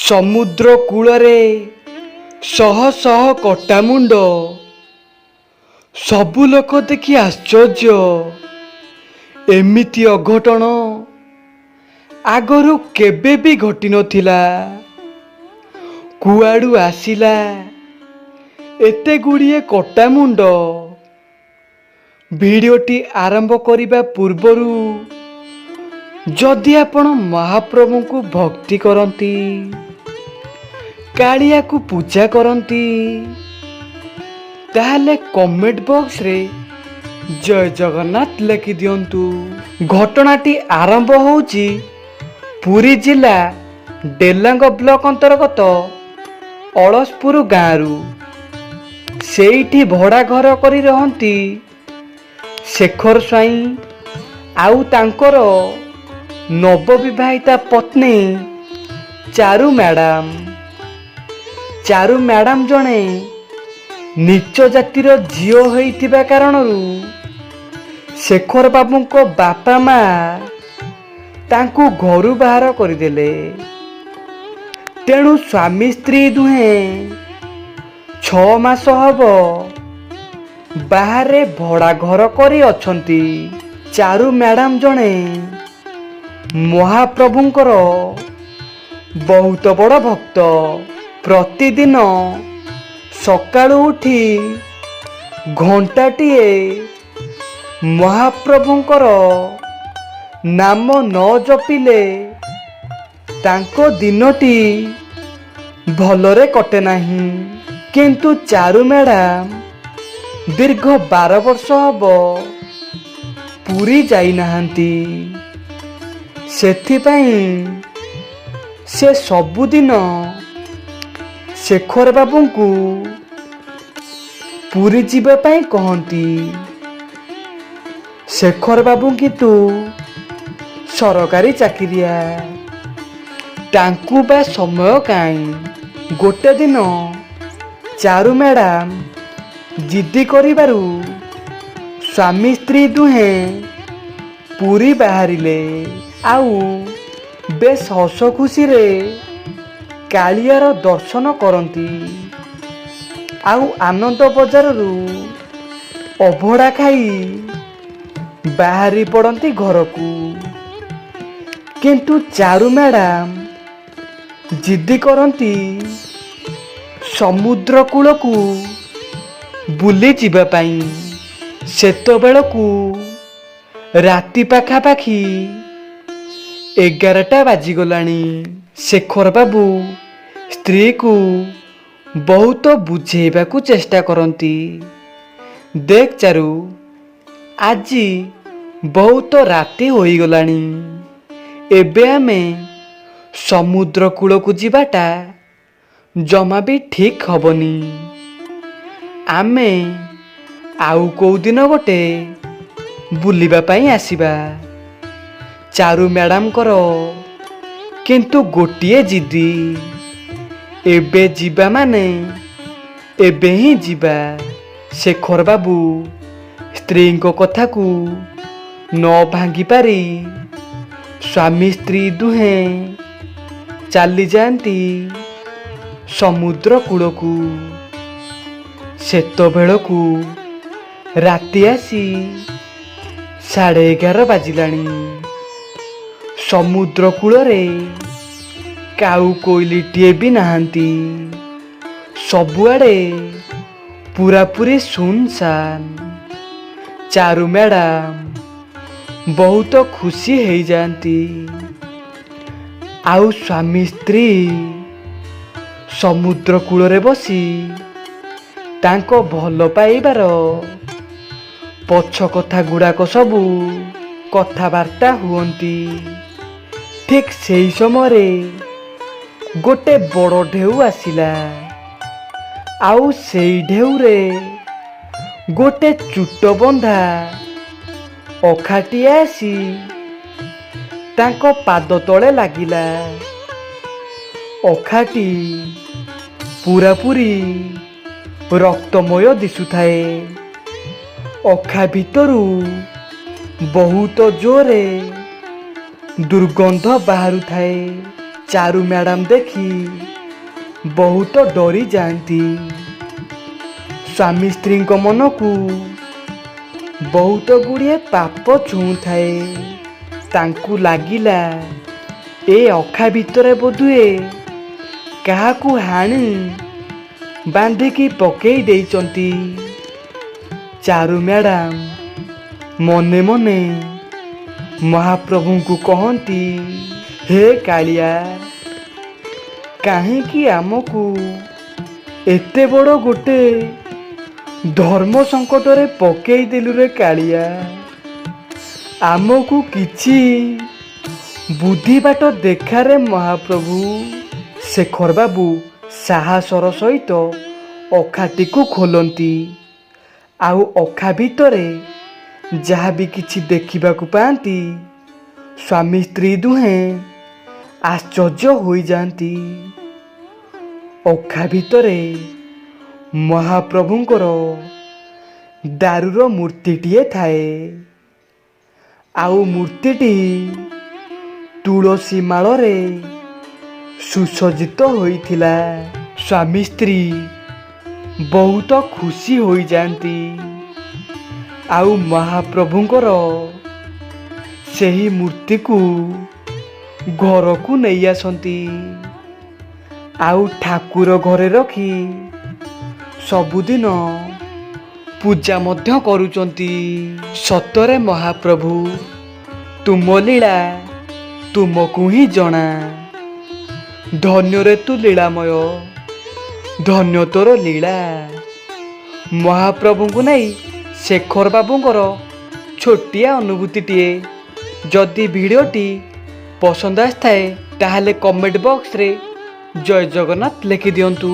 ସମୁଦ୍ର କୂଳରେ ଶହ ଶହ କଟାମୁଣ୍ଡ। ସବୁ ଲୋକ ଦେଖି ଆଶ୍ଚର୍ଯ୍ୟ। ଏମିତି ଅଘଟଣ ଆଗରୁ କେବେ ବି ଘଟିନଥିଲା। କୁଆଡ଼ୁ ଆସିଲା ଏତେ ଗୁଡ଼ିଏ କଟାମୁଣ୍ଡ? ଭିଡ଼ିଓଟି ଆରମ୍ଭ କରିବା ପୂର୍ବରୁ ଯଦି ଆପଣ ମହାପ୍ରଭୁଙ୍କୁ ଭକ୍ତି କରନ୍ତି, କାଳିଆକୁ ପୂଜା କରନ୍ତି, ତାହେଲେ କମେଣ୍ଟ ବକ୍ସରେ ଜୟ ଜଗନ୍ନାଥ ଲେଖିଦିଅନ୍ତୁ। ଘଟଣାଟି ଆରମ୍ଭ ହେଉଛି ପୁରୀ ଜିଲ୍ଲା ଡେଲାଙ୍ଗ ବ୍ଲକ ଅନ୍ତର୍ଗତ ଅଳସପୁର ଗାଁରୁ। ସେଇଠି ଭଡ଼ା ଘର କରି ରହନ୍ତି ଶେଖର ସ୍ୱାଇଁ ଆଉ ତାଙ୍କର ନବବିବାହିତା ପତ୍ନୀ ଚାରୁ ମ୍ୟାଡ଼ାମ। ଚାରୁ ମ୍ୟାଡ଼ାମ ଜଣେ ନୀଚ ଜାତିର ଝିଅ ହୋଇଥିବା କାରଣରୁ ଶେଖର ବାବୁଙ୍କ ବାପା ମା ତାଙ୍କୁ ଘରୁ ବାହାର କରିଦେଲେ। ତେଣୁ ସ୍ୱାମୀ ସ୍ତ୍ରୀ ଦୁହେଁ 6 ମାସ ହବ ବାହାରେ ଭଡ଼ା ଘର କରି ଅଛନ୍ତି। ଚାରୁ ମ୍ୟାଡ଼ାମ ଜଣେ ମହାପ୍ରଭୁଙ୍କର ବହୁତ ବଡ଼ ଭକ୍ତ। ପ୍ରତିଦିନ ସକାଳୁ ଉଠି ଘଣ୍ଟାଟିଏ ମହାପ୍ରଭୁଙ୍କର ନାମ ନ ଜପିଲେ ତାଙ୍କ ଦିନଟି ଭଲରେ କଟେ ନାହିଁ। କିନ୍ତୁ ଚାରୁ ମ୍ୟାଡ଼ାମ ଦୀର୍ଘ 12 ବର୍ଷ ହବ ପୁରୀ ଯାଇନାହାନ୍ତି। ସେଥିପାଇଁ ସେ ସବୁଦିନ ଶେଖର ବାବୁଙ୍କୁ ପୁରୀ ଯିବା ପାଇଁ କହନ୍ତି। ଶେଖର ବାବୁ କିନ୍ତୁ ସରକାରୀ ଚାକିରିଆ, ତାଙ୍କୁ ବା ସମୟ କାହିଁ? ଗୋଟେ ଦିନ ଚାରୁ ମ୍ୟାଡ଼ାମ ଜିଦି କରିବାରୁ ସ୍ୱାମୀ ସ୍ତ୍ରୀ ଦୁହେଁ ପୁରୀ ବାହାରିଲେ ଆଉ ବେଶ ହସ ଖୁସିରେ କାଳିଆର ଦର୍ଶନ କରନ୍ତି ଆଉ ଆନନ୍ଦ ବଜାରରୁ ଅଭଡ଼ା ଖାଇ ବାହାରି ପଡ଼ନ୍ତି ଘରକୁ। କିନ୍ତୁ ଚାରୁ ମ୍ୟାଡ଼ାମ ଜିଦି କରନ୍ତି ସମୁଦ୍ର କୂଳକୁ ବୁଲି ଯିବା ପାଇଁ। ସେତେବେଳକୁ ରାତି ପାଖାପାଖି 11ଟା ବାଜିଗଲାଣି। ଶେଖର ବାବୁ ସ୍ତ୍ରୀକୁ ବହୁତ ବୁଝେଇବାକୁ ଚେଷ୍ଟା କରନ୍ତି, "ଦେଖ ଚାରୁ, ଆଜି ବହୁତ ରାତି ହୋଇଗଲାଣି। ଏବେ ଆମେ ସମୁଦ୍ର କୂଳକୁ ଯିବାଟା ଜମା ବି ଠିକ୍ ହବନି। ଆମେ ଆଉ କୋଉଦିନ ଗୋଟେ ବୁଲିବା ପାଇଁ ଆସିବା।" ଚାରୁ ମ୍ୟାଡ଼ାମଙ୍କର କିନ୍ତୁ ଗୋଟିଏ ଜିଦି, ଏବେ ଯିବା ମାନେ ଏବେ ହିଁ ଯିବା। ଶେଖର ବାବୁ ସ୍ତ୍ରୀଙ୍କ କଥାକୁ ନ ଭାଙ୍ଗିପାରି ସ୍ୱାମୀ ସ୍ତ୍ରୀ ଦୁହେଁ ଚାଲିଯାଆନ୍ତି ସମୁଦ୍ର କୂଳକୁ। ସେତେବେଳକୁ ରାତି ଆସି 11:30 ବାଜିଲାଣି। ସମୁଦ୍ର କୂଳରେ କାଉ କୋଇଲିଟିଏ ବି ନାହାନ୍ତି। ସବୁଆଡ଼େ ପୁରାପୁରି ଶୂନଶାନ। ଚାରୁ ମ୍ୟାଡ଼ାମ ବହୁତ ଖୁସି ହେଇଯାଆନ୍ତି ଆଉ ସ୍ୱାମୀ ସ୍ତ୍ରୀ ସମୁଦ୍ର କୂଳରେ ବସି ତାଙ୍କ ଭଲ ପାଇବାର ପଛ କଥା ଗୁଡ଼ାକ ସବୁ କଥାବାର୍ତ୍ତା ହୁଅନ୍ତି। ଠିକ୍ ସେଇ ସମୟରେ ଗୋଟେ ବଡ଼ ଢେଉ ଆସିଲା ଆଉ ସେଇ ଢେଉରେ ଗୋଟେ ଚୁଟ ବନ୍ଧା ଅଖାଟିଏ ଆସି ତାଙ୍କ ପାଦ ତଳେ ଲାଗିଲା। ଅଖାଟି ପୁରାପୁରି ରକ୍ତମୟ ଦିଶୁଥାଏ। ଅଖା ଭିତରୁ ବହୁତ ଜୋରେ ଦୁର୍ଗନ୍ଧ ବାହାରୁଥାଏ। ଚାରୁ ମ୍ୟାଡ଼ାମ୍ ଦେଖି ବହୁତ ଡରିଯାଆନ୍ତି। ସ୍ୱାମୀ ସ୍ତ୍ରୀଙ୍କ ମନକୁ ବହୁତ ଗୁଡ଼ିଏ ପାପ ଛୁଉଁଥାଏ। ତାଙ୍କୁ ଲାଗିଲା, ଏ ଅଖା ଭିତରେ ବୋଧହୁଏ କାହାକୁ ହାଣି ବାନ୍ଧିକି ପକେଇ ଦେଇଛନ୍ତି। ଚାରୁ ମ୍ୟାଡ଼ାମ୍ ମନେ ମନେ ମହାପ୍ରଭୁଙ୍କୁ କହନ୍ତି, ହେ କାଳିଆ, କାହିଁକି ଆମକୁ ଏତେ ବଡ଼ ଗୋଟେ ଧର୍ମ ସଙ୍କଟରେ ପକେଇ ଦେଲୁରେ କାଳିଆ? ଆମକୁ କିଛି ବୁଦ୍ଧି ବାଟ ଦେଖାରେ ମହାପ୍ରଭୁ। ଶେଖର ବାବୁ ସାହସର ସହିତ ଅଖାଟିକୁ ଖୋଲନ୍ତି ଆଉ ଅଖା ଭିତରେ ଯାହା ବି କିଛି ଦେଖିବାକୁ ପାଆନ୍ତି, ସ୍ୱାମୀ ସ୍ତ୍ରୀ ଦୁହେଁ ଆଶ୍ଚର୍ଯ୍ୟ ହୋଇଯାଆନ୍ତି। ଅଖା ଭିତରେ ମହାପ୍ରଭୁଙ୍କର ଦାରୁର ମୂର୍ତ୍ତିଟିଏ ଥାଏ ଆଉ ମୂର୍ତ୍ତିଟି ତୁଳସୀ ମାଳରେ ସୁସଜ୍ଜିତ ହୋଇଥିଲା। ସ୍ୱାମୀ ସ୍ତ୍ରୀ ବହୁତ ଖୁସି ହୋଇଯାଆନ୍ତି ଆଉ ମହାପ୍ରଭୁଙ୍କର ସେହି ମୂର୍ତ୍ତିକୁ ଘରକୁ ନେଇ ଆସନ୍ତି ଆଉ ଠାକୁର ଘରେ ରଖି ସବୁଦିନ ପୂଜା ମଧ୍ୟ କରୁଛନ୍ତି। ସତରେ ମହାପ୍ରଭୁ, ତୁମ ଲୀଳା ତୁମକୁ ହିଁ ଜଣା। ଧନ୍ୟରେ ତୁ ଲୀଳାମୟ, ଧନ୍ୟ ତୋର ଲୀଳା। ମହାପ୍ରଭୁଙ୍କୁ ନେଇ ଶେଖର ବାବୁଙ୍କର ଛୋଟିଆ ଅନୁଭୂତିଟିଏ। ଯଦି ଭିଡ଼ିଓଟି ପସନ୍ଦ ଆସିଥାଏ, ତାହେଲେ କମେଣ୍ଟ ବକ୍ସରେ ଜୟ ଜଗନ୍ନାଥ ଲେଖିଦିଅନ୍ତୁ।